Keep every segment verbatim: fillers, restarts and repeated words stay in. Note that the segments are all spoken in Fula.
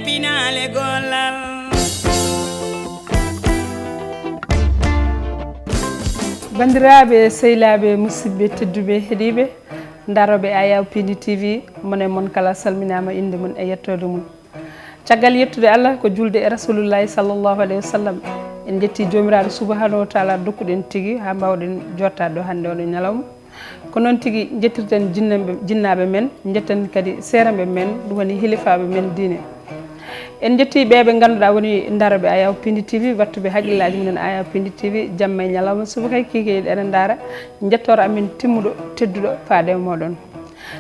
Pinale gollal. Banndiraaɓe, sehilaaɓe, musidɓe tedduɓe heɗiiɓe, ndarooɓe Ayaw Pindi T V, mon e mon kala salminaama innde mum e yettoode mum. Caggal yettude Allah, ko julde e Rasulullahi sallallahu alayhi wa sallam, en njetti Joomiraaɗo subhanahu wa taala dokkuɗen tigi haa mbaawɗen jottaade ɗo hannde oɗo ñalawma. Ko noon tigi njettirten jinnanɓe, jinnaaɓe men, njetten kadi seeranɓe men, ɗum woni hilifaaɓe men diine. En njetti ɓe ɓe ngannduɗaa woni ndarooɓe Ayaw Pindi T V, wattuɓe haqqillaaji mumen Ayaw Pindi T V, jamma e ñalawma, subaka e kikiiɗe eɗen ndaara njettoor amen timmuɗo, tedduɗo, faade e mooɗon.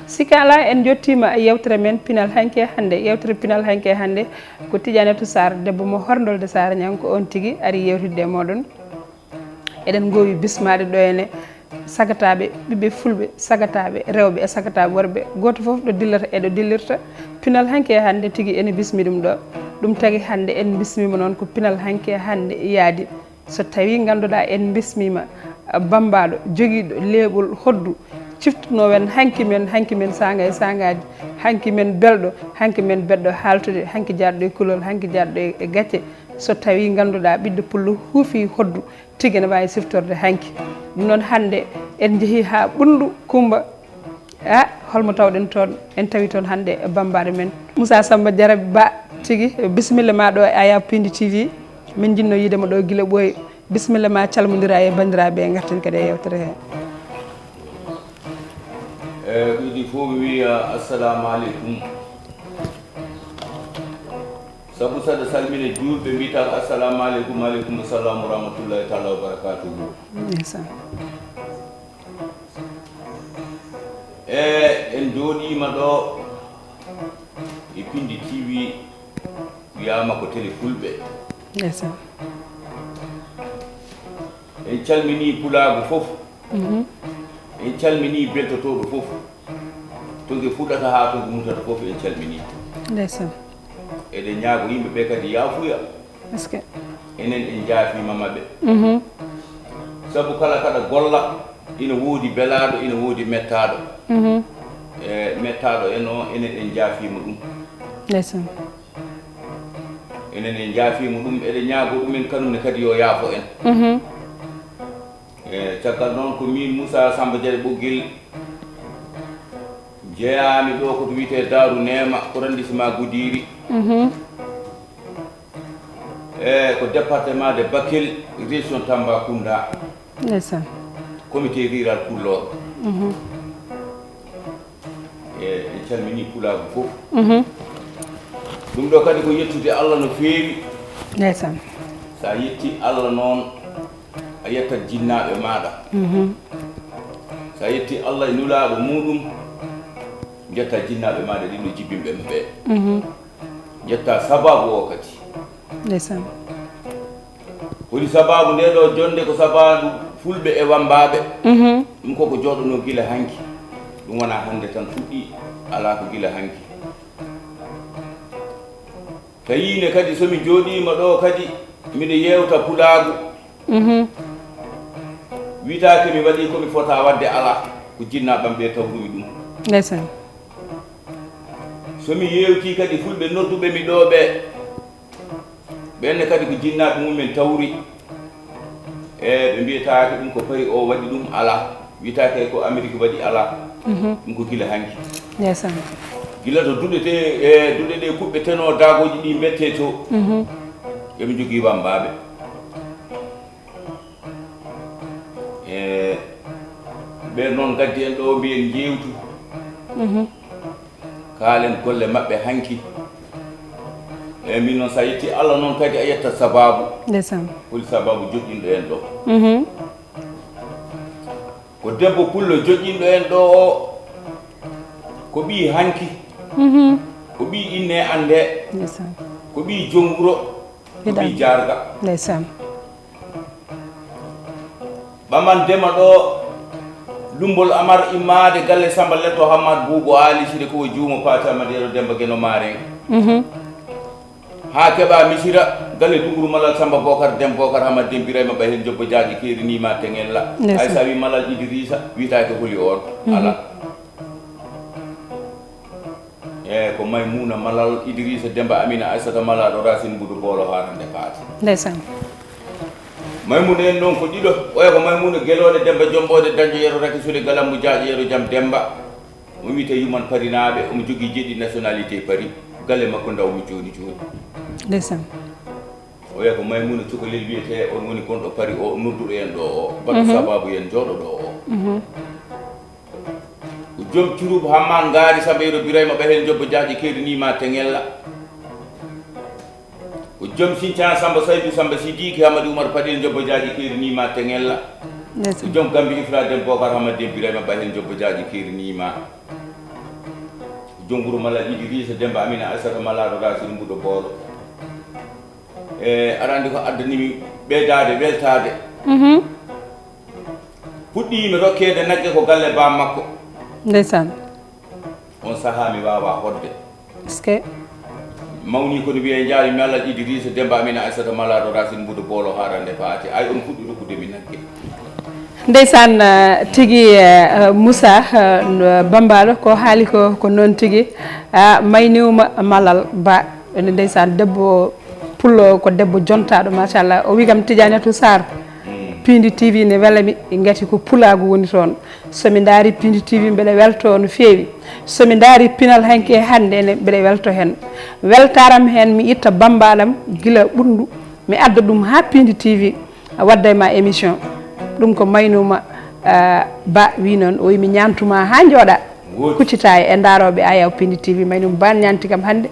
Sika alaa, en njottiima e yewtere men pinal hanki e hannde. Yewtere pinal hanki e hannde ko Tidiane Atou Sarr, debbo mo Horndolde Saare Ñaŋ, ko oon tigi ari yewtidde e mooɗon. Eɗen ngoowi bismaade ɗo ene sagataaɓe, ɓiɓɓe fulɓe, sagataaɓe rewɓe e sagataaɓe worɓe, gooto fof ɗo dillata e ɗo dillirta. Pinal hanki e hannde tigi ene bismi ɗum ɗo. Ɗum tagi hannde en bismiima noon ko pinal hanki e hannde yaadi. So tawii ngannduɗaa en mbismiima bammbaaɗo jogiiɗo leeɓol hoddu, ciftunoo en hanki men, hanki men saanga e saangaaji, hanki men belɗo, hanki men beɗɗo haaltude, hanki jaarɗo e kulol, hanki jaarɗo e gacce. So tawii ngannduɗaa ɓiɗɗo pullo huufi hoddu, tigi ene waawi siftorde hanki. Ɗum noon hannde en njehii haa Ɓunndu Kummba. A holmo tawɗen toon? En tawi toon hannde bammbaaɗo men Moussa Samba Diarra Ba tigi. Bisimilla ma ɗo e Ayaw Pindi T V. Min njiɗno yiide mo ɗo gila ɓooyi. Bisimilla ma, calmondira e banndiraaɓe, ngarten kadi e yewtere he. E ɗiɗi fof mi wiya assalamu aleykum. Sabu saɗa salmina juulɓe mbiyata assalamu aleykum, aleykum salam wa rahmatullahi taala wa barakatuhu. Ndeysaan. E en jooɗiima ɗo e Pindi T V, wiyaama ko tele fulɓe. Ndeysaan. En calminii pulaagu fof. En calminii beltotooɗo fof. To nge fuɗata haa to nge mutata fof en calminii. Ndeysaan. Eɗen ñaago yimɓe ɓe kadi yaafuya. Est-ce que Enen en njaafiima maɓɓe. Sabu kala kaɗa golla, ina woodi belaaɗo, ina woodi mettaaɗo. E mettaaɗo en o, enen en njaafiima ɗum. Ndeysaan. Enen en njaafiima ɗum, eɗen ñaago ɗumen kanum ne kadi yo yaafo en. E caggal noon ko miin Moussa Samba Diarra Ɓoggel, jeyaami ɗo ko to wiyetee Daaru Neema, ko arrondissement Goudiry. E ko département de Bakel, région Tambacounda. Ndeysaan. Comité rural Pullo. E en calminii pulaagu fof. Ɗum ɗo kadi ko yettude Allah no feewi. Ndeysaan. So a yetti Allah noon, a yettat jinnaaɓe maaɗa. So a yetti Allah e nulaaɗo muuɗum, njetta jinnaaɓe maaɗa ɗin no jibbinɓe ma ɓe. Njetta sababu o kadi. Ndeysaan. Holi sababu nde ɗo jonnde? Ko sababu fulɓe e wammbaaɓe. Ɗum ko ko jooɗonoo gila hanki. Ɗum wonaa hannde tan fuɗɗi, alaa ko gila hanki. Tawi ne kadi so mi jooɗiima ɗo kadi miɗo yeewta pulaagu. Witaake mi waɗii ko mi fota waɗde, alaa. Ko jinnaaɓe am ɓe tawrumi ɗum. Ndeysaan. So mi yeewtii kadi fulɓe nodduɓe mi ɗo ɓe, ɓenne kadi ko jinnaaɓe mumen tawri. E ɓe mbiyataake ɗum ko Paris o waɗi ɗum, alaa. Witaake ko Amérique waɗi, alaa. Ɗum ko gila hanki. Ndeysaan. Gila to duɗe te, e duɗe ɗe kuɓɓetenoo, daagooji ɗi mbettee to. Eɓe njogii wammbaaɓe. E ɓeen noon ngaddi en ɗo, mbiyen njeewtu. Kaalen golle maɓɓe hanki. E min noon, so a yetti Allah noon kadi a yetta sababu. Ndeysaan. Holi sababu joɗɗinɗo en ɗo? Ko debbo pullo joɗɗinɗo en ɗo o, ko ɓii hanki. Ko ɓii inne annde. Ndeysaan. Ko ɓii joom wuro. Ko ɓii jaarga. Ndeysaan. Ɓaman dema ɗo Lumbol Amar, immaade galle Samba Letto Hammad Buubu Aali Sire, ko o juumo Paati Amad Yero Demba Geno Maaren. Haa keɓa Misira, galle Dunguru Malal Samba Bokar Dem Bokar Hamad Dem Birayma Ɓay heen Jobbo Jaaji Keeri Nima Teŋella. Ndeysaan. Hay so a wi Malal Idrissa, wiytaake holi oon. Alaa. E E ko Maymuna Malal, Idrissa Demba, Amina Aissata Malaɗo, Racine Mbudu Boolo, Harande Paate. Ndeysaan. Maymuna en noon ko ɗiɗo, oya ko Maymuna Gelooɗe Demba Jomboode Dañjo Yero Raki Sule Galammu Jaaƴo Yero Jam Demba. Omo wiyetee Yuman Parinaaɓe, omo jogii jeɗɗi nationalité Paris. Galle makko ndaw mi jooni jooni. Ndeysaan. Oya ko Maymuna Cukalel wiyetee, on woni gonɗo Paris o, nodduɗo en ɗo o, baɗɗo sababu en jooɗo ɗo o. Ko joom Curuubu Hammaan Ngaari Samba Yero Birayma Ɓahel Jobbo Jaaƴi Keeri Niima Teŋella. Ko joom Sincaa Samba Saydu Samba Sidiiki Hamadi Umar Paɗel Jobbo Jaaƴi Keeri Niima Teŋella. Ko Ndeysaan. joom Gambi Ifra Dem Bokar Hamadi Dem Birayma Ɓahel Jobbo Jaaƴi Keeri Niima. Ko joom wuro Mala Idrissa Demba Amina Aissata Malaɗo Racine Mbudo Boolo. E aɗa anndi ko addani mi ɓeydaade weltaade. Puɗɗiimi rokkeede nagge ko galle baam makko. Ndeysaan. On sahaa mi waawaa hoɗde. Est-ce que Mawni ko no wiyee njaari mi Allah Idrissa Demba Amina Aissata Malaɗo Racine Mbudo Boolo Harande Paate. Ay on puɗɗi rokkude mi nagge. Ndeysaan, eh, tigi, eh, Moussa, eh, no Bambaɗo ko haali ko, ko noon tigi. Ah, Maynuma Malal Ba, ene ndeysaan debbo pullo, ko debbo jontaɗo, machallah. O wi kam Tidiane Atou Sarr, Pindi T V ne wela mi, ngati ko pulaagu woni toon. So mi ndaari Pindi T V mbeɗa welto no feewi. So mi ndaari pinal hanki e hannde ne mbeɗa welto heen. Weltaram heen mi itta bambaɗam gila ɓunndu, mi adda ɗum haa Pindi T V, wadda e ma émission. Ɗum ko Maynuma, ah, Ba wi noon, o wi mi ñaantuma haa njooɗa. Kuccita e ndaarooɓe Ayaw Pindi T V, Maynuma Ba ñaanti kam hannde.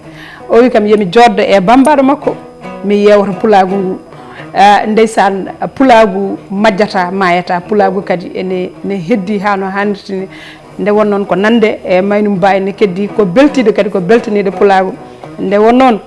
O wi kam yomi jooddo e bambaɗo makko, mi yeewta pulaagu ngu. Ah, ndeysaan, pulaagu majjata, maayata, pulaagu kadi ene, ne heddi haa no hannirta ni. Nde won noon ko nande e Maynuma Ba ene keddi, ko beltiiɗo kadi, ko beltaniiɗo pulaagu. Nde won noon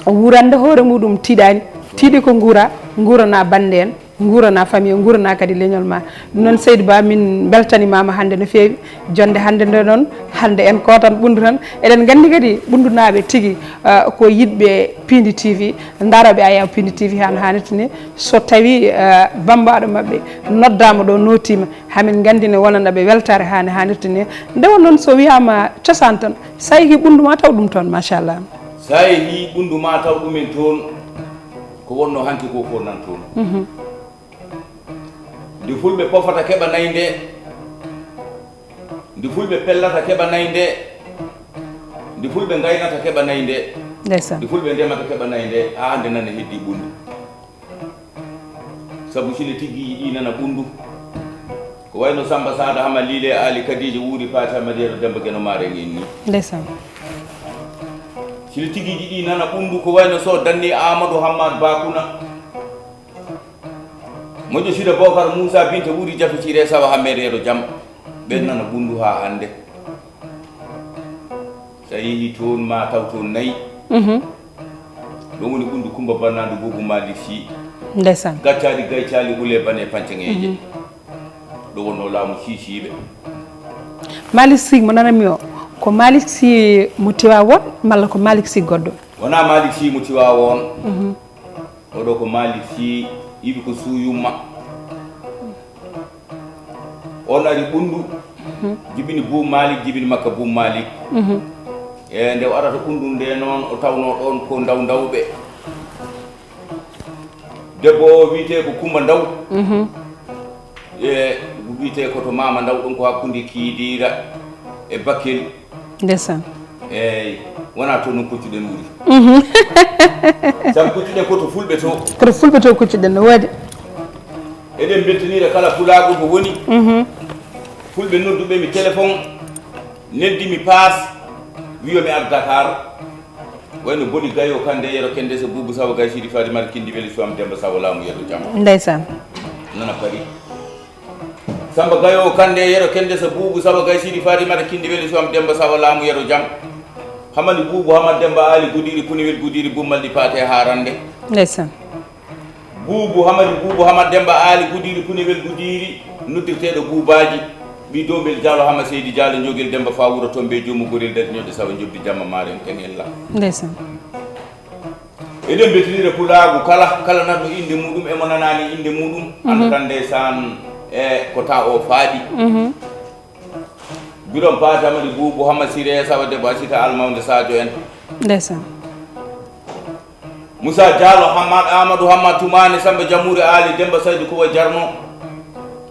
o wuurande hoore muɗum tiiɗaani, tiiɗi ko nguura, nguurana bannde en, nguurana famille, nguurana kadi leñol ma. Ɗum noon seydi Ba, min mbeltanimaama hannde no feewi. Jonnde hannde nde noon, hannde en ko tan ɓunndu tan. Eɗen nganndi kadi ɓunndu naaɓe tigi, ah, ko yiɗɓe Pindi T V, ndaarooɓe Ayaw Pindi T V haa no hannirta ni. So tawi, ah, bambaɗo maɓɓe noddaama ɗo, nootiima, hamin nganndi ne wonana ɓe weltaare haa no hannirta ni. Nde won noon so wiyaama cosaan tan, sa yehi ɓunndu ma taw ɗum toon, machallah. Sa yehi ɓunndu ma taw ɗumen toon, ko wonno hanki ko ko nan toon. Nde fulɓe pofata keɓa nayi nde, nde fulɓe pellata keɓa nayi nde, nde fulɓe ngaynata keɓa nayi nde, Ndeysaan. Nde fulɓe ndemata keɓa nayi nde, haa hannde nana heddi ɓunndu. Sabu sile tiggiiji ɗi nana ɓunndu. Ko wayno Samba Sada Hama Lile Ali Kadija Wuri Pati Hama Yero Demba Geno Mare en ni. Ndeysaan. Sile tiggiiji ɗi nana ɓunndu ko wayno so danni Amadou Hammad Bakuna. Moƴƴo Sida Bokar Moussa Binta Wuri Jafe Cire Sawa Hammed Yero Jam. Ɓen nana ɓunndu haa hannde. So a yehi toon ma taw toon nayi. Ɗum woni ɓunndu Kumba Bannandu Buubu Malik Sy. Ndeysaan. Gaccaali gaycaali ɓulee bane pancaŋeeje. Ɗo wonno laamu siisiiɓe. Malik Sy mo nanami o, ko Malik Sy mo Tiwaawoon malla ko Malik Sy goɗɗo? Wonaa Malik Sy mo Tiwaawoon. Oɗo ko Malik Sy, yiɗi ko suuyumma. On ari ɓunndu, jibini Buubu Malik, jibini makka Buubu Malik. E nde o arata ɓunndu nde noon, o tawno ɗoon ko ndaw ndawɓe. Debbo o wiyetee ko Kumba Ndaw. E wiyetee ko to Maama Ndaw, ɗum ko hakkunde Kiidiira e Bakel. Ndeysaan. Eeyi, wonaa toon noon koccuɗen wuri. Sabu koccuɗen ko to fulɓe to. Koto fulɓe to koccuɗen no woodi. Eɗen mbeltaniira kala pulaagu to woni. Fulɓe nodduɓe mi téléphone, neldi mi paas, wiyo mi ar Dakar. Wayno Boli Gayo Kande Yero Kende so Buubu Sawa Gay Sidi Fadi Mar Kindi Weli Suwam Demba Sawa Laamu Yero Jam. Ndeysaan. Nana Paris. Samba Gayo Kande Yero Kende so Buubu Sawa Gay Sidi Fadi Mar Kindi Weli Suwam Demba Sawa Laamu Yero Jam. Hamani Buubu Hamad Demba Ali Gudiri Puniwel Gudiri Bummalɗi Paate Harande. Ndeysaan. Buubu Hamadi Buubu Hamad Demba Aali Gudiiri Punewel Gudiiri, noddirteeɗo Buubaaji, ɓii Doombel Jaalo Hama Seydi Jaalo Njoogel Demba faa wuro Tombe Joomu Gorel Daɗi Ñoƴƴo Sawa Njoɓdi Jamma Maaren Teŋella. Ndeysaan. Eɗen mbeltaniira pulaagu kala, kala nanɗo innde muuɗum e mo nanaani innde muuɗum, annda tan ndeysaan e ko taa o faaɗi. Birom Paate Amadi Buubu Hamma Siree Sawa Debbo Asita Almawnde Sadio en. Ndeysaan. Moussa Diallo Hammad Amadou Hammad Toumani Samba Jamhuri Ali Demba Saydu Kowa Jarno.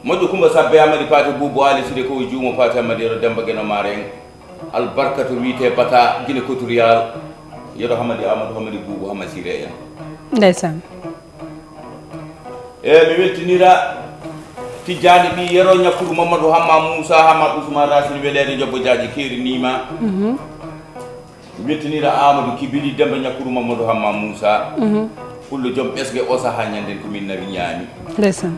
Moƴƴo Kumba Sabbe Amadi Paate Buubu Ali Siree Kowa Juumo Paate Amadi Yero Demba Geno Mare en. Albarka to wiyetee Bata Gine Kotoriyal. Yero Hamadi Amadou Hamadi Buubu Hamma Siree en. Ndeysaan. E mi weltinira Tijjaani ɓii Yero Ñakkuru Mamadou Hamma Moussa Hamma Ousmane Racine Weleede Jobbo Jaaji Keeri Niima. Mhm. Mi weltinira Amadou Kibili Demba Ñakkuru Mamadou Hamma Moussa. Mhm. Pullo joom ɓesnge o sahaa ñannden ko min nawi ñaami. Ndeysaan.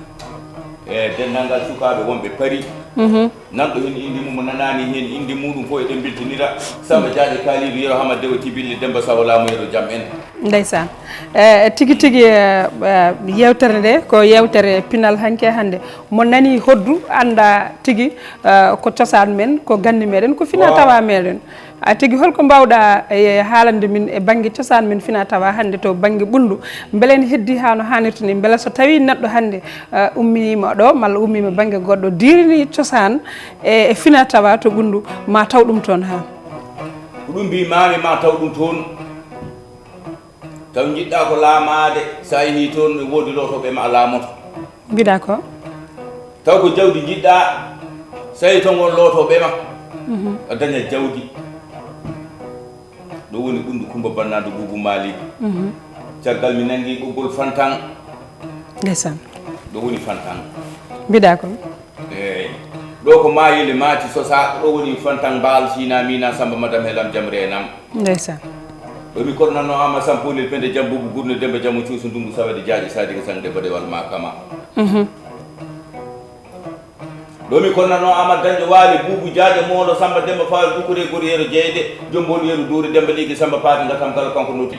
E denndaangal sukaaɓe wonɓe Paris. Mhm. Nanɗo heen innde mum, mo nanaani heen innde muɗum fof, eɗen mbeltinira. Samba Jaaƴe Kaaliidu, Yero Hamad Dewo Tibilli, Demba Sawo Laamu, Yero Jam en. Ndeysaan. E, tigi tigi, e, e, yeewtere nde ko yeewtere pinal hanki e hannde. Mo nani hoddu annda tigi, e, ko cosaan men, ko gannde meɗen, ko fina Waaw. tawa meɗen. A tigi, holko mbaawɗa, e, haalande min e bannge cosaan men fina tawa hannde to bannge ɓunndu? Mbele ene heddi haa no haanirta ni? Mbele so tawii neɗɗo hannde, e, ummiima ɗo malla ummiima bannge goɗɗo, diirini cosaan e, e fina tawa to ɓunndu, ma taw ɗum toon haa? Ko ɗum mbiimaami, ma taw ɗum toon. Taw njiɗɗa ko laamaade, so a yehii toon, ne woodi lootooɓe ma a laamoto. Mbiɗa ko? Taw ko jawdi njiɗɗa, so a yehii toon won lootooɓe ma, Mhm. a daña jawdi. Ɗo woni ɓunndu Kumba Bannaaɗo Buubu Maalik. Mhm. Caggal mi nanngi ɓoggol Fantan. Ndeysaan. Ɗo woni Fantan. Mbiɗa ko? Eey. Ɗo ko Maayele Maati Sosa, ɗo woni Fantan Mbaal, Siina Miina, Samba Madam Helam, Jam Reenam. Ndeysaan. Ɗo mi kornanno Ama Sampoolel Pende Jam Buubu Gurne Demba Jamo Cuusu Ndungu Sawede Jaaƴe Saadiga Sang Debbo Dewal Makama. Mhm. Ɗo mi konnanno Amat Dañɗo Waali Buubu Jaaƴe Moolo Samba Demba Faal Dukure Gori Yero Jeyde Jombol Yero Duure Demba Liigi Samba Paati Ngatam Kala kanko noti.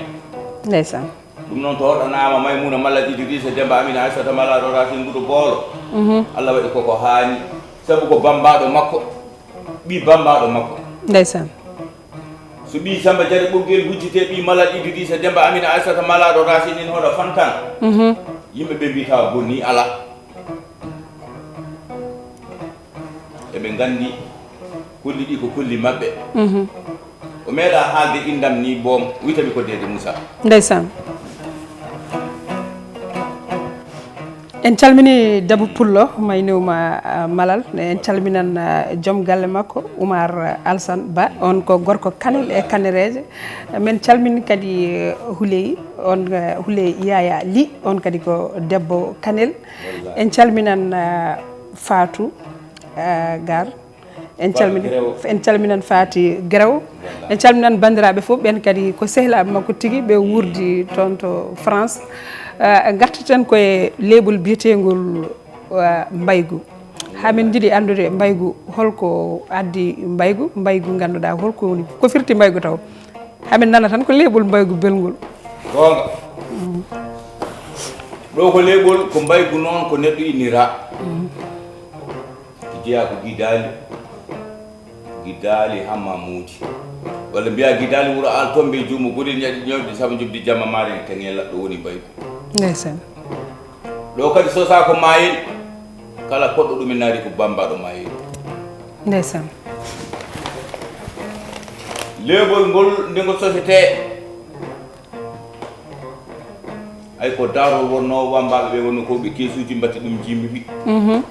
Ndeysaan. Ɗum noon to hoɗanaama Maymuna Malla Idrissa Demba Amina Aissata Mala Rorati Ngudo Boolo. Mhm. Allah waɗi koko haani sabu ko bambaɗo makko ɓi bambaɗo makko. Ndeysaan. So ɓii Samba Jare Ɓoggel hujjitee ɓii Malal Idrissa Demba Amina Aissata Malaaɗo Racine en hoɗa Fantan. Mhm. Yimɓe ɓe mbiyata bonni ala. Eɓe nganndi kolli ɗi ko kolli maɓɓe. Mhm. O meeɗa haalde inndam ni boom, wiytami ko Deede Moussa. Ndeysaan. En calmini Debbo Pullo, maynewma, ah, Malal. En calminan, ah, joom galle makko, Oumar, ah, Alsan Ba. On ko gorko Kanel e Kanereeje. Men calmini kadi, eh, Huley, on, eh, Huley Yaya Ly, on kadi ko debbo Kanel. Wallaahi. En calminan, ah, Fatou, ah, Gar. En Fatou calmin-, Guéréo. En calminan Faty Guéréo. Wallaahi. En calminan banndiraaɓe fof, ɓeen kadi ko sehilaaɓe makko tigi, ɓe wuurdi toon to France. Eh, ngartaten koye leeɓol biyeteengol, eh, mbaygu. Haa min njiɗi anndude mbaygu, holko addi mbaygu, mbaygu ngannduɗaa holko woni, ko firti mbaygu taw? Haa min nana tan ko leeɓol mbaygu belngol. Goonga. Mm. Ɗo ko leeɓol, ko mbaygu noon, ko neɗɗo innira. Mm. Jeyaa ko gidaali, gidaali hammamuuji. Walla mbiyaa gidaali wuro Aal Tombe, juumo Godel ñaɗi ñawdi saba njoɓdi jamma maare en teŋe laɗɗo woni mbaygu. Ndeysaan. Ɗo kadi sosaa ko maayel, kala koɗɗo ɗum e naari ko bambaɗo maayel. Ndeysaan. Leeɓol ngol nde ngol sosetee, ay ko daarol wonnoo, wambaaɓe ɓe wonnoo ko ɓe keesuuji mbatti ɗum jimbi. Mhm.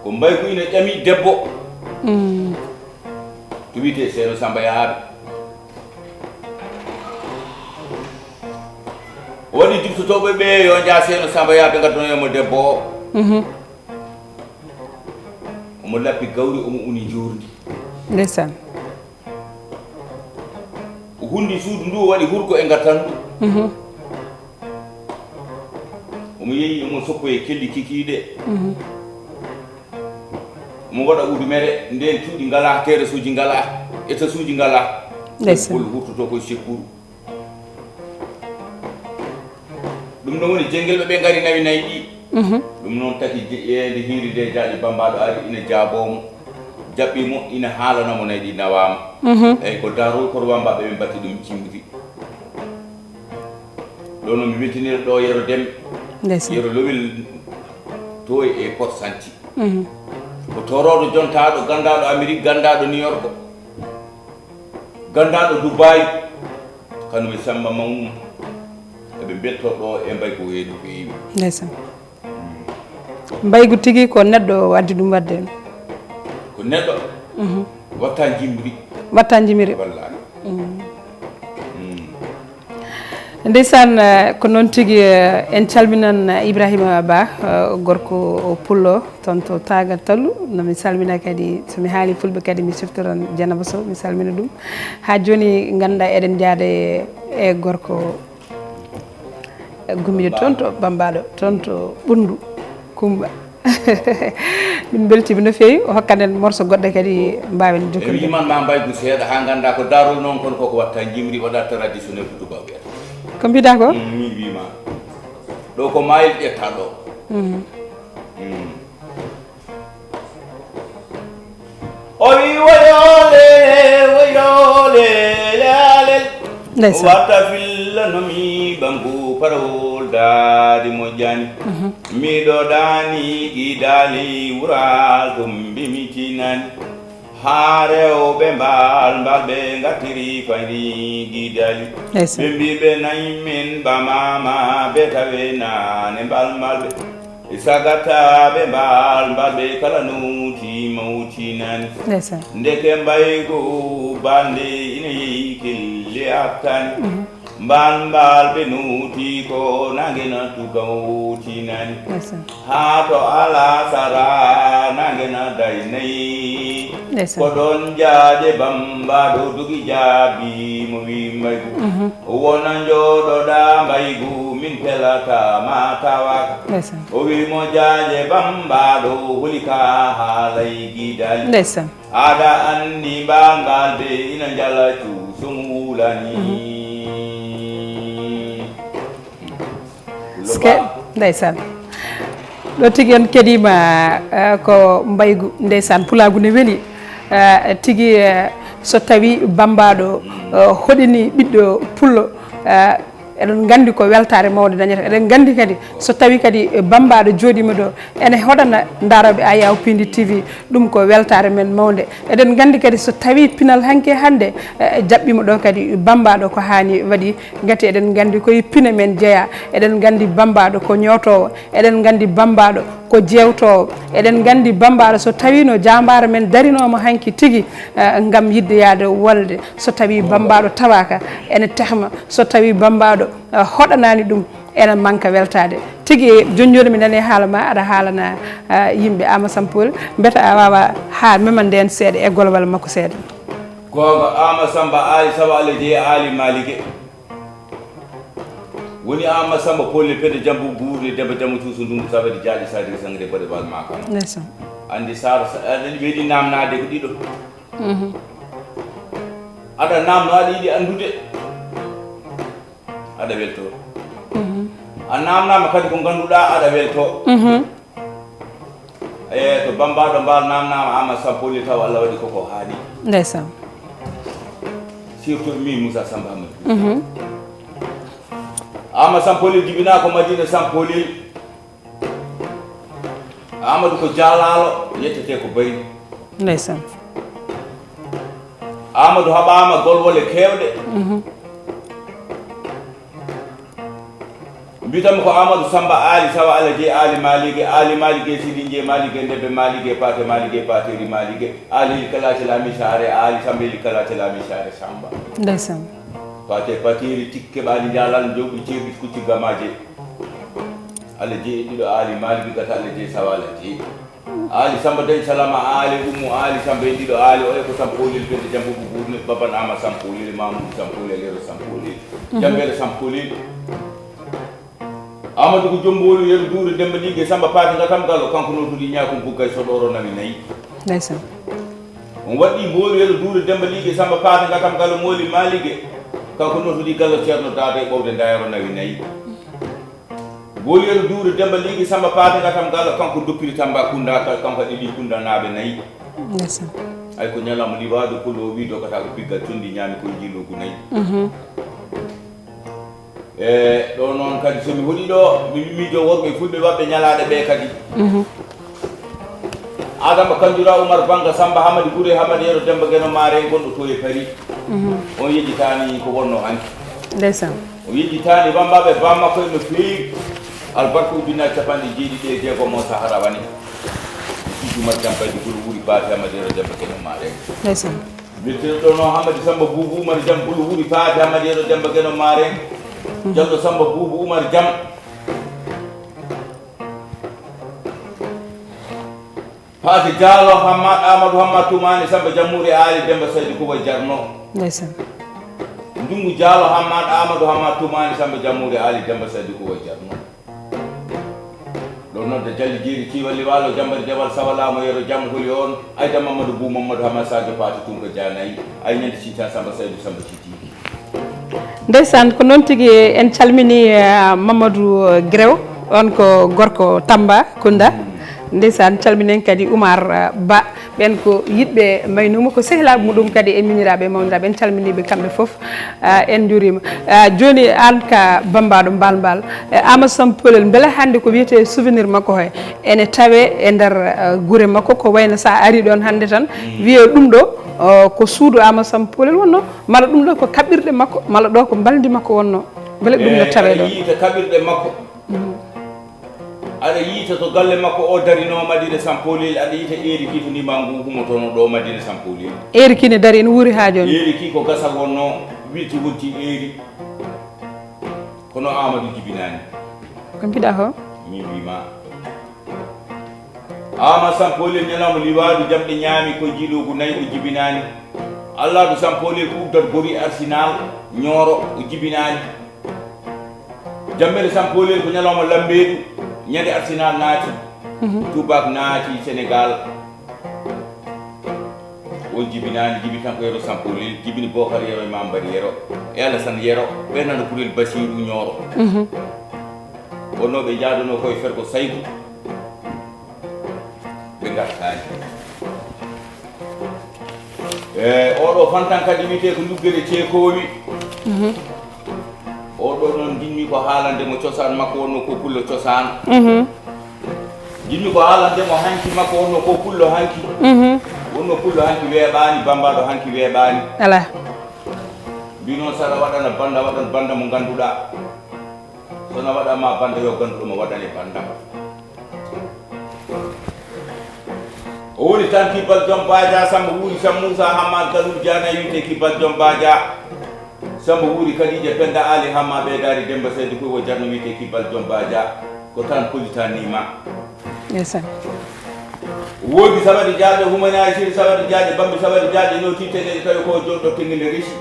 Ko mbaygu ina ƴami debbo. Mm. To wiyetee Seeno Samba Yaaɓe. O waɗi juɓtotooɓe ɓe yo njaa Seeno Samba Yaaɓe ngaddanoya mo debbo o. Mhm. Omo lappi gawri, omo uni njoorndi. Ndeysaan. O hunndi suudu ndu, o waɗi hurko e ngattandu. Mhm. Omo yehi, omo soppo e kelli kikiiɗe. Mhm. Omo waɗa udumere, ndeen cuuɗi ngalaa, terasuuji ngalaa, etasuuji ngalaa. Ndeysaan. Bol hurtotoo koye sekkuru. Ɗum ɗon woni jengel ɓe ɓe ngari nawi nayi ɗi. Mhm. Ɗum noon taki je-, yeende hiiri nde jaaƴi bambaɗo ari ina jaaboo mo, jaɓɓi mo, ina haalana mo nayi ɗi nawaama. Mhm. Eyi ko daarol koto wambaɓe ɓe mbatti ɗum cimri. Ɗo noon mi weltinira ɗo Yero Dem, Ndeysaan. Yero Lowel Toy e Port Santi. Mhm. Ko torooɗo jontaaɗo, ganndaaɗo Amerik, ganndaaɗo New York, ganndaaɗo Dubai, kanum e Samba Mawnum. Eɓe mbeltoo ɗo e mbaygu weedu feewi. Ndeysaan. Mbaygu tigi ko neɗɗo addi ɗum waɗde en. Ko neɗɗo watta jimri. Watta jimiri. Wallaahi. Ndeysaan, eh, ko noon tigi, eh, en calminan, eh, Ibrahima Ba, eh, gorko pullo toon to Taagal Tallu. No mi salmina kadi, so mi haali fulɓe kadi mi siftoran Janaba Sow, mi salmina ɗum. Haa jooni ngannduɗaa eɗen njaada e, e gorko gummiɗo toon to Bambaɗo, toon to Ɓunndu Kumba. Min mbeltiima no feewi, o hokkan en morso goɗɗo kadi mbaawen jokkondirde. Wiman ma mbaygu seeɗa haa ngannda ko darol noon, kono koko watta jimri waɗa traditionnel ko tubaw wiyata. Ko mbiɗa ko? Mm, min wima ɗo ko mayel ƴetta ɗo. O wi woyoole woyoole laalel. Ndeysaan. Watta filla no mi ɓangu parawol daadi moƴƴani. Miɗo ɗaani gidaali wural ɗum mbimi tinani. Haa rewɓe mbaal mbaal ɓe ngattiri fayri gidaali. Ndeysaan. Ɓe mbi ɓe nayi min ɓamama ɓe tawe naane mbaal mbaal ɓe. Sagataɓe mbaal mbaal ɓe kala nuuti mawtinani. Ndeysaan. Ndeke mbaygu balnde ina yehi kelle attani. Mbaal mbaal ɓe nuuti ko nange na tuka wutinani. Ndeysaan. Haa to alasara nange na daynayi. Ndeysaan. Ko ɗon jaaje bambaɗo dogi jaabi mo wi mbaygu. Wona njooɗoɗa mbaygu min pelata ma tawaka. Ndeysaan. O wi mo jaaje bambaɗo holi ka haalay gidali. Ndeysaan. Aɗa anndi mbaal mbaal ɓe ina njala cuuso ngulani. Ske ndeysaan. Ɗo tigi en keɗiima, eh, ko mbaygu ndeysaan pulaagu ne weli. Eh, tigi, eh, so tawi bambaɗo, eh, hoɗini ɓiɗɗo pullo, eh, eɗen nganndi ko weltaare mawnde dañata. Eɗen nganndi kadi so tawi kadi bambaɗo jooɗiima ɗo ene hoɗana ndaarooɓe Ayaw Pindi T V, ɗum ko weltaare men mawnde. Eɗen nganndi kadi so tawi pinal hanki hannde, eh, jaɓɓiima ɗo kadi bambaɗo ko haani waɗi. Ngati eɗen nganndi ko e pine men jeyaa. Eɗen nganndi bambaɗo ko ñootoowo. Eɗen nganndi bambaɗo ko jeewtoowo. Eɗen nganndi bambaɗo so tawi no jaambaaro men darinooma hanki tigi, eh, ngam yiɗde yahde wolde. So tawi bambaɗo tawaaka ene tehma. So tawi bambaɗo, eh, hoɗanaani ɗum ene manka weltaade. Tigi jooni jooni mi nani haala ma aɗa haalana, eh, yimɓe Ama Sampol. Mbeta a waawa haa meman ndeen seeɗa e golwal makko seeɗa. Goonga, Ama Samba Aali Sawa Alla jeyi Aali Maalige. Woni Ama Samba Polli pede jambu guurni Demba jambu cuusu ndungu sawede jaaƴi sadi sangre bode bal makam. Ndeysaan. Andi sara sa- aɗa andi ɓeydi namnade ko ɗiɗo. Aɗa namno aɗa yiɗi andude. Aɗa welto. A namnama kadi ko ganduɗa aɗa welto. E to bambaɗo mbal namnama Ama Sampoli taw Allah waɗi koko haani. Ndeysaan. Surtout mi Moussa Samba Amadou. Ama Sampoli jibina ko Madina Sampoli. Amadou ko jaalalo yettete ko bari. Ndeysaan. Amadou haɓama golwole kewɗe. Mbitam ko Amadou Samba Ali Sawa Alaji Ali Malige Ali Malige Sidinje Malige Ndebe Malige Pate Malige Pateri Malige Ali Kalaci Lami Sare Ali Samba Eli Kalaci Lami Sare Samba. Ndeysaan. Pate Pateri tikke ɓaali jalal jowɓi ceeɓi kucci gamaje. Alaji ɗiɗo Ali Malige gata Alaji Sawa Alaji. Aali Samba Dañ Salama Aali Ummu Aali Samba en ɗiɗo Aali oya ko Sampoolel Pende Jambugu Guurne Baban Ama Sampoolel Mamudu Sampoolel Yero Sampoolel Jambere Sampoolel. Amadou ko Jomboolu Yero Duure Demba Liige Samba Paati Ngatam Gallo kanko nootudi ñaakum buggay soɗooro nawi nayi. Ndeysaan. On waɗɗi mboolu Yero Duure Demba Liige Samba Paati Ngatam Gallo mooli maalige kanko nootudi Gallo Ceerno Daada e ɓowde ndayoro nawi nayi. Booliyel duure Demba Liigi Samba Paate Ngatam Galo kanko doppiri Tamba Kunda kanko ɗiɗi Kunda naaɓe nayi. Ndeysaan. Ay ko ñalawma liwaadu pullo o wi dogata ko biggal condi ñaami koye jiilogu nayi. Mhm. E ɗo noon kadi somi hoɗi ɗo mi miijo worɓe fulɓe waɓɓe ñalaaɗe ɓe kadi. Mhm. Adama Kanjura Umar Banga Samba Hamadi Gure Hamadi Yero Demba Geno Mare gonɗo to e Paris. On yejjitaani ko wonno hanki. Ndeysaan. O yejjitaani bambaɓe bamma koye no feewi. Albarka ujunnaji capanɗe jeeɗiɗi e jeegom o sahara wani. Sidi Umar Jambaydi Gure Wuri Baati Hamadi Yero Demba Geno Mare. Ndeysaan. Mbirteɗo ɗo no Hamadi Samba Buubu Umar Jam Gulu Wuri Baati Hamadi Yero Demba Geno Mare. Jallo Samba Buubu Umar Jam. Paate Diallo Hammad Amadou Hammad Toumani Samba Jammuuri Aali Demba Saydi Kuba Jarno. Ndeysaan. Ndungu Diallo Hammad Amadou Hammad Toumani Samba Jammuuri Aali Demba Saydi Kuba Jarno. Ɗo nodda Jalli Jeeri Ciwalli Waalo Jambari Dewal Sawa Laamo Yero Jam Holi on. Ayda Mamadou Bou Mamadou Hammad Sadio Paate Tunka Janayi. Ay ñande Cinta Samba Saydu Samba Citi. Ndeysaan, ko noon tigi. En calmini eh, Mamadou Grew, on ko gorko Tamba Kunda. Ndeysaan, calminen kadi Oumar eh, Ba, ɓen ko yiɗɓe Maynuma, ko sehilaaɓe muɗum kadi e miñiraaɓe e mawniraaɓe. En calminiiɓe kamɓe fof, ah, en njuuriima. Ah, jooni aan ka bammbaaɗo mbaal mbaal, eh, Amadou Samba Polel, mbele hannde ko wiyetee souvenir makko he ene tawee e nder eh, gure makko, ko wayno so a arii ɗoon hannde tan wiyee ɗum ɗo oh, ko suudu Amadou Samba Polel wonno, mala ɗum ɗo ko kaɓirɗe makko, mala ɗo ko mbalndi makko wonno, mbele ɗum no tawee ɗoon? Yiita kaɓirɗe makko. Aɗa yiita to galle makko o darinoo Madina Sampoliel, aɗa yiita eeri ki to ndima ngu humotono ɗo Madina Sampoliel. Eeri ki ne dari ene wuuri haa jooni. Eeri ki ko gasal wonno, wilti wonti eeri. Kono Amadou jibinaani. Ko mbiɗa ho? Min mbima. Ama Sampoliel ñalawma liwaadu jamɗe ñaami ko jiiɗoogu nayi o jibinaani. Allaaɗo Sampoliel ko uddat gori Arsenal Ñooro o jibinaani. Jammere Sampoliel ko ñalawma lambeeɗu ñande Arsenal naati. Tubaak naati Senegal. On jibinaani jibi tan ko Yero Sampoliel, jibini Bokar Yero e Mambari Yero e Alasan Yero, ɓe nana Kurel Basiiru Ñooro. Wonno ɓe njaadono koye fergo Saygu. Ɓe ngartaani. E oɗo fantan kadi wiyetee ko luggere ceekoowi. Oɗo noon njiɗmi ko haalande mo cosaan makko wonno ko pullo cosaan. Njiɗmi ko haalande mo hanki makko wonno ko pullo hanki. Wonno pullo hanki weeɓaani, bambaɗo hanki weeɓaani. Ala. Mbi noon sara waɗana banda, waɗan banda mo ngannduɗaa. Sona waɗa ma banda yo ganduɗo mo waɗane banda. O woni tan kibbal joom baaja Samba wuuri Sam Moussa Hammad Galou Diana wiyte kibbal joom baaja. Samba wuuri Kadija Penda Ali Hamma ɓe daari Demba Seydi koy wo jarno wiyte kibbal joom baaja. Ko tan kollitanima. Ndeysaan. Woodi sabaɗi jaaɗo humanaji siri sabaɗi jaaɗo bambi sabaɗi jaaɗo noti tengel tawi ko joɗɗo tengel resi.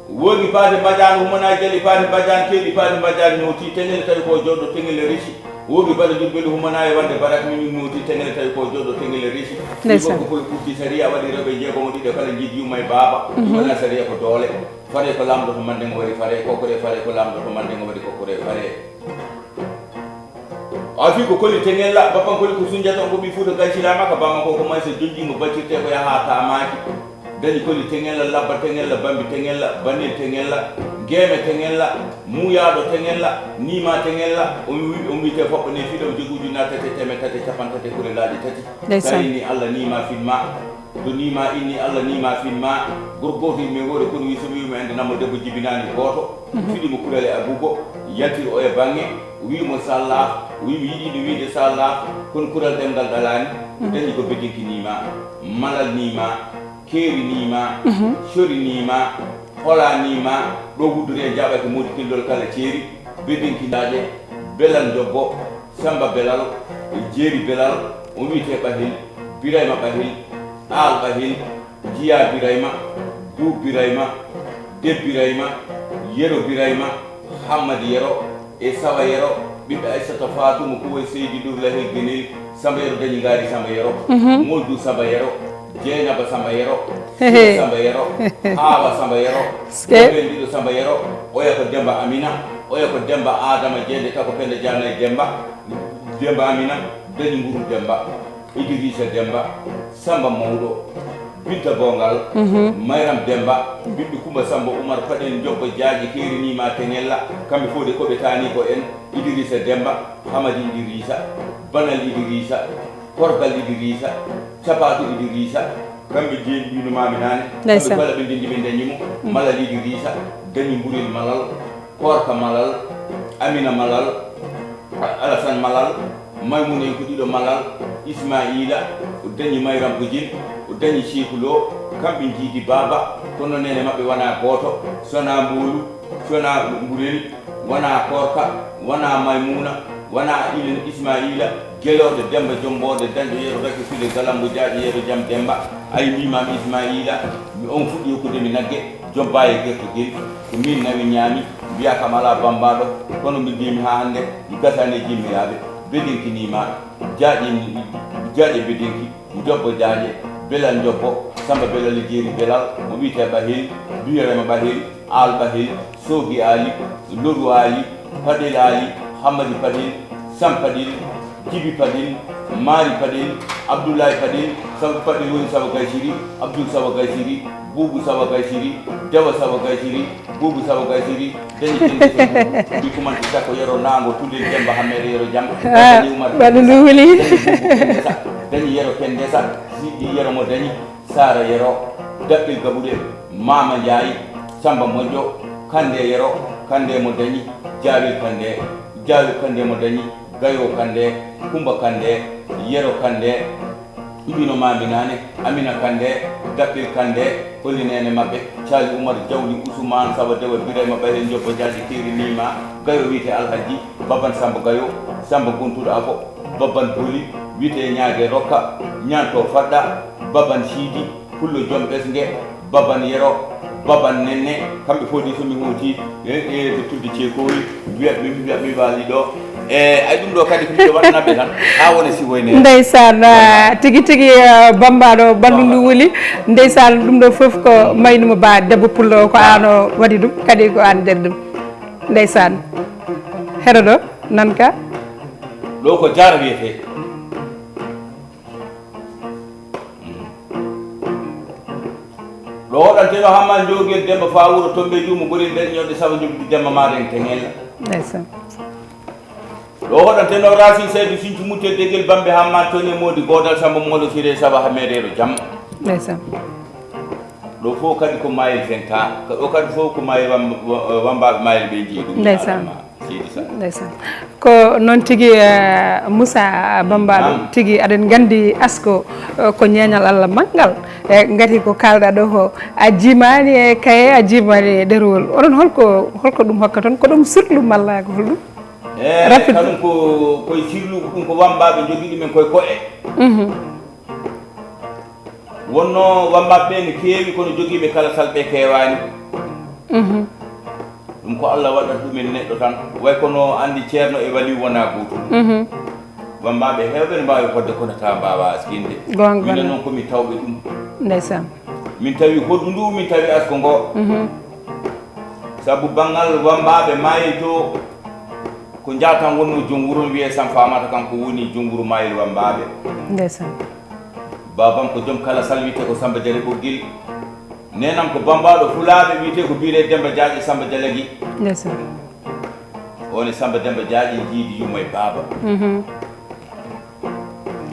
Wogi paati mbajaani humanaji jali paati mbajaani keeɗi paati mbajaani ñooti tengele tawi ko joɗɗo tengele resi. Wogi bala jurbeli humanaji wande barak mimi ñooti tengele tawi ko joɗɗo tengele resi. Ɗi Ndeysaan. Gorko polo ɓurti sariya waɗi rewɓe jeegomo ɗiɗo kala jiidi yumma e baaba. Ɗum wona sariya ko doole. Fare ko lamɗo to mande ngo waɗi fare kokore fare ko lamɗo to mande ngo waɗi kokore fare. A fi ko koli tengella bappan koli ko sunjata on ko ɓi fuuta gancilama ka bamma ko ko may so jonjimo baccirte ko yaha tamaki. Dañi koli tengella labba tengella bambi tengella banel tengella. Geeme tengella. Muyaɗo tengella. Nima tengella. O wi o wiyte foɓɓo ne fiɗo joguji na tati teme tati capan tati kurelaji tati. Ndeysaan. Tawi ni Allah nima finma. To nima inni Allah nima finma. Gorgoto yimɓe wore kono wi so wiyuma ende nammo debbo jibinani goto. Fiɗimo kurale abubo. Yaltiri o e bange. Wimo sallah. Wimi yiɗino wiide sallah. Kono kural ɗemgal ɗalani. Dañi ko bedinkinima. Malalnima. Keerinima, sorinima, holanima. Ɗo wuddori en jaɓake modi pellol kala ceeri. Bedinkindaje. Belal jobbo. Samba belal. Jeeri belal. O wiyete ɓahil. Birayma ɓahil. Aal ɓahil. Jiya birayma. Buub birayma. Deb birayma. Yero birayma. Hammadi yero. E sawa yero. Ɓiɓɓe aissata fatuma kuway seydi lurla helgenil. Samba yero dañi ngaari samba yero. Moldu samba yero. Jeynaba samba yero. Samba yero. Hawa samba yero. Ɓen ɗiɗo samba yero. Oya ko demba amina. Oya ko demba adama jeyde tako penda jana e demba. Demba amina. Dañi nguru demba. Idrissa Demba, Samba Mawɗo, Binta Bongal, Mayram Demba, ɓiɓɓe Kumba Samba Umar Paɗen Jobba Jaaji Keerinima Teŋella. Kamɓe fof de koɓe taani ko en. Idrissa Demba, Hamadi Idrissa, Banal Idrissa, Korgal Idrissa, Capaatu Idrissa, kamɓe jeeni ɓiyno maami naane. Ndeysaan. Kamɓe kala ɓe ndenndi ɓe dañi mo. Malal Idrissa, dañi Mburel Malal, Koorka Malal, Amina Malal, Alasan Malal, Maymuna en ko ɗiɗo Malal, Ismaila, o dañi Mayram Bojin, o dañi Seeku Lo, kamɓe njiidi baaba, kono neene maɓɓe wonaa gooto, sonaa Mboolu, sonaa Mburel, wonaa Koorka, wonaa Maymuna, wonaa Ilin Ismaila, gelooɗo Demba Jombooɗo, dañɗo Yero Rakke Sule Galambo Jaaƴo Yero Jam Demba, ay mbiimaami Ismaila, mi on fuɗɗi hokkude mi nagge, jobbaa e gertogel, ko min nawi ñaami, mbiyaa kam alaa bammbaaɗo, kono mi mbiimi haa hannde, mi gasaani e jimmiraaɓe, beɗinkiniima, jaaƴe, jaaƴe beɗinki. Njobbo Jaaje, Belal Njobbo, Samba Belal e Jeeri Belal, mo wiyetee Ɓahel, Birema Ɓahel, Aal Ɓahel, Soogi Aali, Loru Aali, Paɗel Aali, Hammadi Paɗel, Sam Paɗel, Jibi Paɗel, Maari Paɗel, Abdullaay Paɗel, Sabu Paɗel woni Sawa Gaysiri, Abdul Sawa Gaysiri, Buubu Sawa Gaysiri, Dewa Sawa Gaysiri, Buubu Sawa Gaysiri, dañi kende so mum. Mbi kumanti sakko Yero Naango, Tulel Demba Hammeere Yero Jam. Ah, dañi Umar Waɗu Kende Sa, ndu wuli. Dañi Buubu Kende Sa, dañi Yero Kende Sa, Siɗɗi Yero mo dañi, Saara Yero, Daɓɓel Gaɓuɗe, Maama Njaay, Samba Moƴƴo, Kande Yero, Kande mo dañi, Jaawel Kande, Jaawel Kande mo dañi, Gayo Kande, Kumba Kande, Yero Kande, Ibino Maami Naane, Amina Kande, Daɓɓel Kande, holli neene maɓɓe, Caali Umar Jawli, Usumaan Sawa Dewa, Birayma Ɓayre, Njobbo Jaaji, Keeri Niima, Gayo wiyte Alhaji, Baban Samba Gayo, Samba Gontuɗo Afo, Baban Boli, wiyte Ñaage Rokka, Ñaanto Faɗɗa, Baban Siidi, Pullo Joom Ɓesnge, Baban Yero, Baban Nenne, kamɓe fof ɗi so mi hooti, e, e, to tulde ceekoowi, mbiya ɓe, mbiya ɓe waali ɗo. E, ay ɗum ɗo kadi ko miɗo waɗanaɓe tan, haa wona si woyne. Ndeysaan, ah, tigi tigi, ah, bambaɗo balɗu ndu wuli. Ndeysaan, ɗum ɗo fof ko maynuma ba debbo pullo, ko aan o waɗi ɗum, kadi ko aan nder ɗum. Ndeysaan. Heɗo ɗo, nan ka? Ɗo ko Jaara wiyetee. Ɗo hoɗanteno Hamma Joogel Demba faa wuro Tombe Juumo Gorel Nder Ñoƴƴo Saba Joɓdi Demba Maaren Teŋel. Ndeysaan. Ɗo hoɗanteno Racine Saydu Sincu Mutte Degel Bambe Hamma Toñe Moodi Goodal Samba Moolo Sire Saba Hameereero Jam. Ndeysaan. Ɗo fof kadi ko Mayel Fenka. Ko ɗo kadi fof ko Mayel Wam-, Wa-, Wambaaɓe Mayel ɓe njeyi ɗum. Ndeysaan. Seydi Sall. Ndeysaan. Ko noon tigi, eh, Moussa Bambaɗo, naam, tigi aɗen nganndi asko, eh, ko ñeeñal Allah manngal. E ngati ko kaalɗa ɗo ko a jiimaani e kaye, a jiimaani e ɗerewol. Onon holko, holko ɗum hokka toon? Ko ɗum sirlu malla ko holɗum? E, rafet kanum ko, koye sirlu, ko ɗum ko wambaaɓe njogii ɗumen koye ko'e. Mhm. Wonno wambaaɓe ɓe ne keewi, kono jogiiɓe kala sal ɓe keewaani. Mhm. Ɗum ko Allah waɗata ɗumen neɗɗo tan. Way kono anndi ceerno e wali wonaa gootum. Mhm. Wambaaɓe heewɓe ne mbaawi fodde kono taa mbaawaa askinde. Goonga. Minen noon ko min tawɓe ɗum. Ndeysaan. Min tawi hoɗdu ndu, min tawi asko ngo. Mhm. Sabu banngal wambaaɓe maayi to, ko njaatan wonno joom wuro, wiyee Sam Faamata, kanko woni joom wuro Maayel Wambaaɓe. Ndeysaan. Baabam ko joom kala sal, wiyetee ko Samba Jale Ɓoggel. Neenam ko bammbaaɗo Fulaaɓe, wiyetee ko Biire Demba Jaaƴe Samba Jalagi. Ndeysaan. On e Samba Demba Jaaƴe njiidi yumma e baaba. Mhm.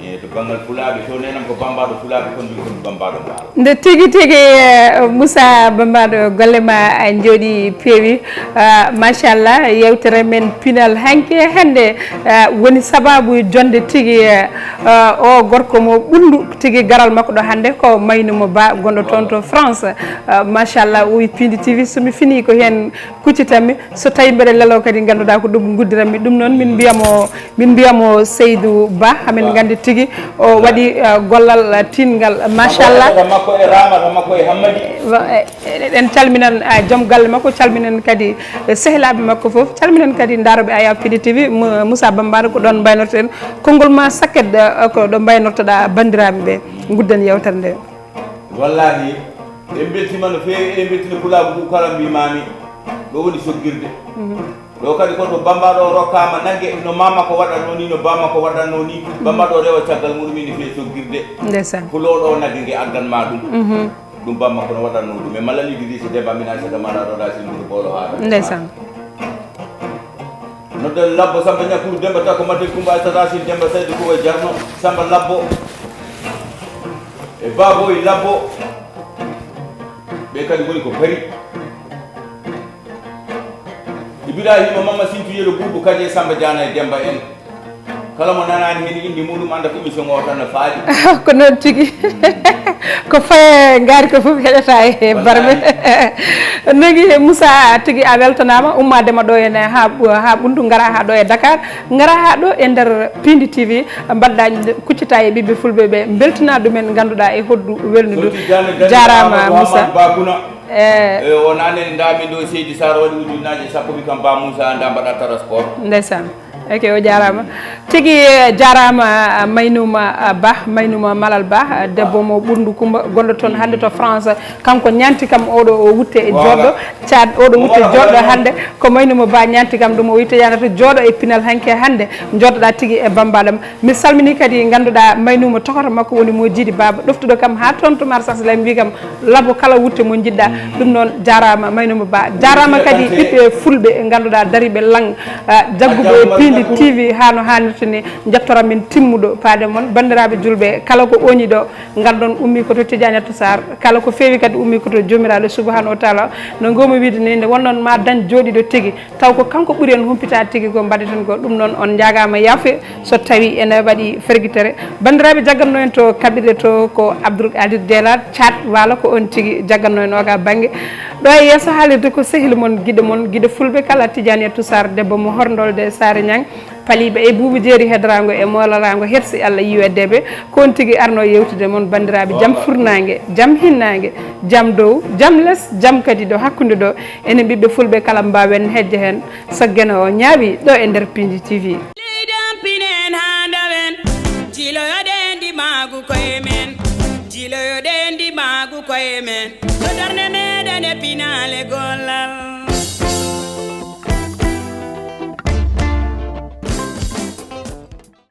E to banngal Fulaaɓe, to neenam ko bammbaaɗo Fulaaɓe, kono min ko mi bammbaaɗo Mbaalo. Nde tigi tigi, eh, Moussa Bambaɗo, golle ma, eh, njooɗi peewi. Ah, machallah, yewtere men pinal hanki e hannde, ah, woni sababu jonde tigi, eh, ah, o gorko mo ɓunndu tigi garal makko ɗo hannde ko Maynumo Ba, gonɗo toon to France. Ah, machallah, o wi Pindi T V, so mi fini ko heen kuccitanmi. So tawi mbeɗa lelo kadi, ngannduɗaa ko ɗum nguddiranmi. Ɗum noon, min mbiyamo, min mbiyamo Seydou Ba, hamin nganndi tigi o waɗi, eh, gollal, eh, tiiɗngal, machallah. Heɗoto makko e Ramata makko e Hammadi. Wa-, eh, eh, en calminan, eh, joom galle makko, calminen kadi, eh, sehilaaɓe makko fof, calminen kadi ndaarooɓe Aya Pindi T V, Mu-, Moussa Bambara, ko ɗoon mbaynortoɗen. Konngol ma sakket, eh, ko ɗo mbaynortoɗaa banndiraaɓe ɓe, ngudden yewtere nde. Wallahi, en mbeltiima no feewi, eɗen mbeltina pulaagu ngu kala mbiimaami, ɗo woni soggirde. Mhm. Ɗo kadi ko to bambaɗo o rokkaama nagge, no maama ko waɗatnoo ni, no baama ko waɗatnoo ni, bambaɗo o rewa caggal muɗum ina fee soggirde. Ndeysaan. Kulooɗo o nagge nge addan ma ɗum. Mhm. Ɗum bamma ko no waɗatnoo ɗum. E Malal Idrissa Demba, min Aysata Mala Roda Silmuɗo Boolo Haala. Ndeysaan. No Labbo Samba Ñakuru Demba Tako Matel Kumba Aysata Sil Demba Saydu Kuba Jarno Samba Labbo e Baboy Labbo. Ɓe kadi ngoni ko Pari. Ibrahima Mama Sintu Yero Bubu kadi e Samba Diana e Demba en. Kala mo nanaani heen inde muɗum, annda ko émission o tan no faali. Ko noon tigi. Ko faye ngaari ko fof heɗata e barme. Nogi Moussa, tigi a weltanaama, ummaade ma ɗo ene haa, haa Ɓunndu, ngara haa ɗo e Dakar, ngara haa ɗo e nder Pindi T V, mbaɗɗa kuccita e ɓiɓɓe fulɓe ɓe, mbeltina ɗumen, ngannduɗaa e hoddu welnudu. Jaaraama Moussa. E o nane nda min ɗo Seydi Sar waɗi ujunnaaje sappo, wi kam Ba Moussa nda mbaɗa transport. Ndeysaan. Ok, o jaaraama. Tigi, eh, jaaraama, ah, Maynuma, ah, Ba, Maynuma Malal Ba, ah, debbo mo Ɓunndu Kumba, gonɗo toon hannde to France. Kanko ñaanti kam oɗo o wutte e joɗɗo, caat oɗo wutte joɗɗo hannde. Ko Maynuma Ba ñaanti kam ɗum, o witte yanata joɗo e pinal hanke hannde. Joɗɗoɗa tigi e bambaɗam. Mi salmini kadi ngannduɗaa Maynuma tokota makko woni mo jiidi baaba, ɗoftuɗo kam haa toon to Marsa Salem, wi kam labo kala wutte mo njiɗɗa. Ɗum noon jaaraama Maynuma Ba. Jaaraama kadi ɓiɓɓe fulɓe ngannduɗaa dariiɓe lang, ah, jagguɓe e Pindi T V haa no haanirta ni, njettoram min timmuɗo paade mon. Banndiraaɓe julɓe, kala ko oñi ɗo, nganndon ummi ko to Tidiane Atou Sarr, kala ko feewi kadi ummi ko to Joomiraaɗo Subhanahu wa Taala. No ngoomi wiide ni, nde wonnoon ma dañ jooɗiiɗo tigi, taw ko kanko ɓuri en humpitaade tigi ko mbaɗeten ko. Ɗum noon on njaagaama yaafuye so tawi ene waɗi fergitere. Banndiraaɓe, jagganno en to kaɓirɗe to ko Abdoul Aziz Dela, Caat Waalo, ko on tigi jagganno en oga bannge. Ɗo e yeeso haalirde ko sehil mon, giɗo mon, giɗo fulɓe kala, Tidiane Atou Sarr, debbo mo Horndolde Saare Ñang, paliiɓe e buubu jeeri hedaraango e moolaraango, hersi Allah yiwedeɓe, ko on tigi arno yewtude mon, banndiraaɓe, jam furnaange, jam hinnaange, jam dow, jam les, jam kadi ɗo hakkunde ɗo. Enen ɓiɓɓe fulɓe kala mbaawen hejje heen, so geno o ñaawi ɗo e nder Pindi T V. Leydi am pinen haa ndawen, jiloyoɗen ndimaagu koye men, jiloyoɗen ndimaagu koye men. Ko darnde meɗen e pinaale gollal.